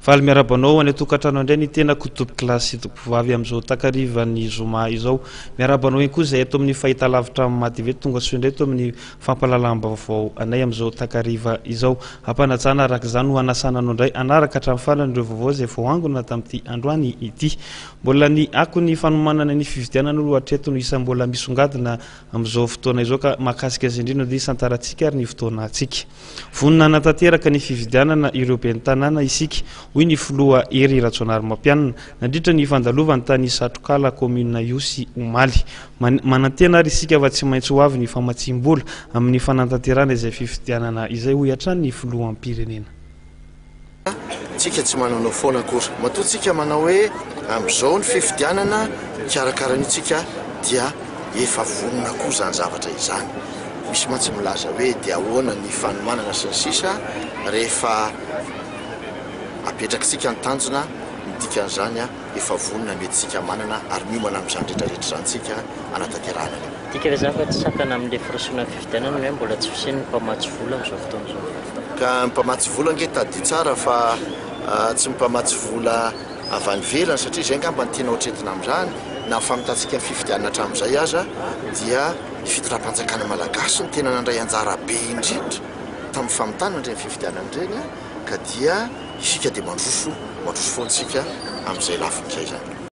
Faly miarahaba anao any an-tokantrano indray ny tenako tompokolahy sy tompovavy amin'izao takarivan'ny zoma izao. Miarahaba anao ihany koa izay eto amin'ny fahitalavitra MATV tonga soa indray eto amin'ny fampahalalam-baovao anay amin'izao takariva izao. Ampanajana araka izany no hanasana anao indray hanaraka hatramin'ny farany ireo vaovao izay voaangona tamin'ity androany ity. Mbola ny akon'ny fanomanana ny fifidianana aloha hatreto no isan'ny mbola misongadina amin'izao fotoana izao ka mahakasika azy indrindra ny santarantsika ary ny fotoanantsika. Vonona hanatanteraka ny fifidianana ireo ben'ny tanàna isika, hoy ny filoha Hery Rajaonarimampianina, nandritra ny fandalovany tany Satrokala, kaominina Ihosy, omaly. Manantena ary isika fa tsy maintsy ho avy ny famatsiam-bola amin'ny fanatanterahana izay fifidianana izay, hoy hatrany ny filoham-pirenena. Tsika tsy mananao foana akory. Matoa tsika manao hoe amin'izao ny fifidianana, mikarakara an'io tsika dia efa vonona koa izany zavatra izany. Misy mantsy milaza hoe dia ahoana ny fanomanana sy ny sisa rehefa apetrakitsika ny tanjona, ny dikan'izany efa vonona ny entintsika manana ary miomana amin'izany rehetra rehetra izany tsika hanatanterahana an'io. Midika ve izany fa tsy sakana amin'ilay firosoana amin'ny fifidianana ny hoe mbola tsy fisian'ny mpamatsy vola amin'izao fotoana izao? Ka ny mpamatsy vola ange tadidio tsara fa tsy ny mpamatsy vola avy any ivelany satria izay angamba no tiana hoatretina amin'izany, na ny famintantsika ny fifidianana hatramin'izay aza dia ny fitondram-panjakana malagasy no tena nandray anjara be indrindra tamin'ny famitana ireny fifidianana ireny ka dia isika dia mandroso, mandroso foana isika amin'izay lafiny izay izany.